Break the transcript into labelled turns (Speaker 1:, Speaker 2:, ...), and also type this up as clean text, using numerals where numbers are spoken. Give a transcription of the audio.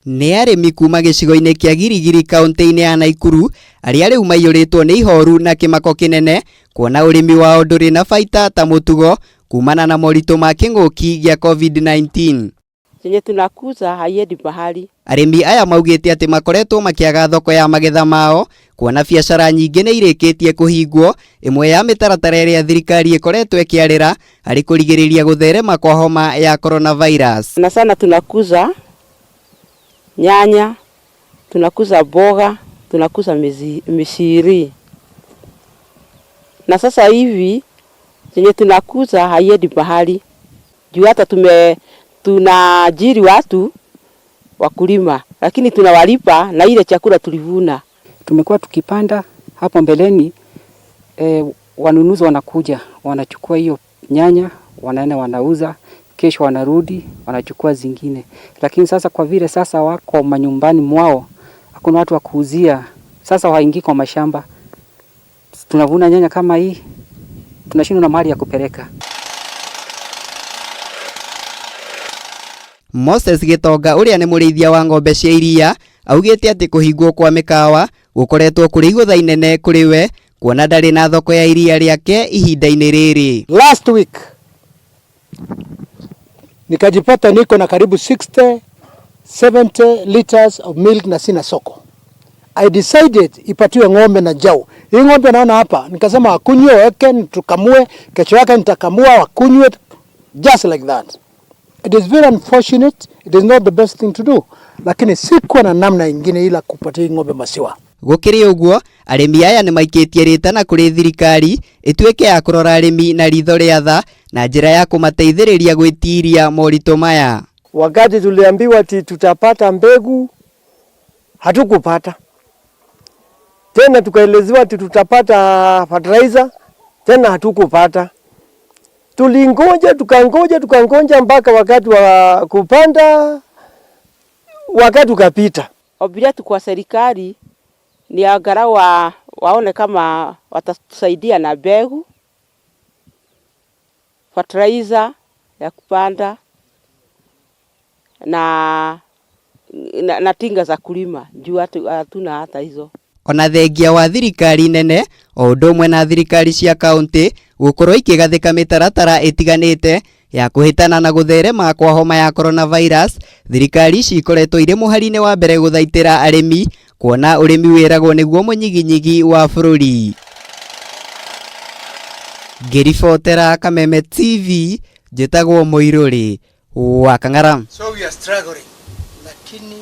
Speaker 1: Nĩ arĩmi kuma gĩcigo-inĩ kĩa Girigiri kaũntĩ-inĩ ya Naikuru arĩa rĩu maiyũrĩtwo nĩ ihoru na kĩmako kĩnene kuona ũrĩmi wao ndũrĩ na baita ta mũtugo kumana na moritũ ma kĩng'ũki gĩa COVID-19.
Speaker 2: Chenye tunakuza haiendi mahali.
Speaker 1: Arĩmi aya maugĩte atĩ makoretwo makĩaga thoko ya magetha mao kuona biacara nyingĩ nĩ irĩkĩtie kũhingwo, ĩmwe ya mĩtaratara ĩrĩa thirikari ĩkoretwo ĩkĩarĩra harĩ kũrigĩrĩria gũtherema kwa homa ya coronavirus.
Speaker 2: Sana sana tunakuza nyanya, tunakuza mboga, tunakuza mishiri. Na sasa hivi chenye tunakuza haiendi mahali. Juu hata tunaajiri watu wakulima, lakini tunawalipa na ile chakula tulivuna.
Speaker 3: Tumekuwa tukipanda hapo mbeleni, wanunuzi wanakuja, wanachukua hiyo nyanya, wanaenda wanauza, kesho wanarudi, wanachukua zingine. Lakini sasa kwa vile sasa wako manyumbani mwao, hakuna watu wa kuuzia, sasa waingii kwa mashamba. Tunavuna nyanya kama hii, tunashindwa na mahali ya kupeleka.
Speaker 1: Moses Gitonga ũrĩa nĩ mũrĩithia wa ng'ombe cia iria augĩte atĩ kũhingwo kwa mĩkawa gũkoretwo kũrĩ igũtha inene kũrĩ we kuona ndarĩ na thoko ya iria rĩake ihinda-inĩ rĩrĩ.
Speaker 4: Last week nikajipata niko na karibu 60 70 liters of milk na sina soko. I decided ipatiwe ng'ombe na jau. Hii ng'ombe naona hapa, nikasema wakunywe, weke tukamue, kesho yake nitakamua wakunywe, just like that. It is very unfortunate, it is not the best thing to do, lakini sikuwa na namna ingine ila kupatia hii ng'ombe maziwa.
Speaker 1: Gũkĩrĩ ũguo, arĩmi aya nĩ maikĩtie rĩtana kũrĩ thirikari ĩtuĩke ya kũrora arĩmi na ritho rĩa tha na njĩra ya kũmateithĩrĩria gwĩtiria moritũ maya.
Speaker 5: Wakati tuliambiwa ati tutapata mbegu, hatukupata. Tena tukaelezewa ati tutapata fertilizer, tena hatukupata. Tulingoja, tukangoja, tukangoja mpaka wakati wa kupanda, wakati ukapita.
Speaker 2: Ombi letu kwa serikali ni angalau waone kama watatusaidia na mbegu, fertilizer ya kupanda na tinga za kulima, juu hatuna hata hizo.
Speaker 1: Ona thengia wa thirikari nene o ũndũ ũmwe na thirikari cia kaunti gũkorwo ikĩgathĩka mĩtaratara ĩtiganĩte ya kũhĩtana na gũtherema kwa homa ya coronavirus, thirikari ici ikoretwo irĩ mũhari-inĩ wa mbere gũthaitĩra arĩmi kuona ũrĩmi wĩragwo nĩguo mũnyiginyigi wa bũrũri. Ngĩribotera Kameme TV, njĩtagwo Mũirũrĩ wa Kang'ara.
Speaker 4: So we are struggling, lakini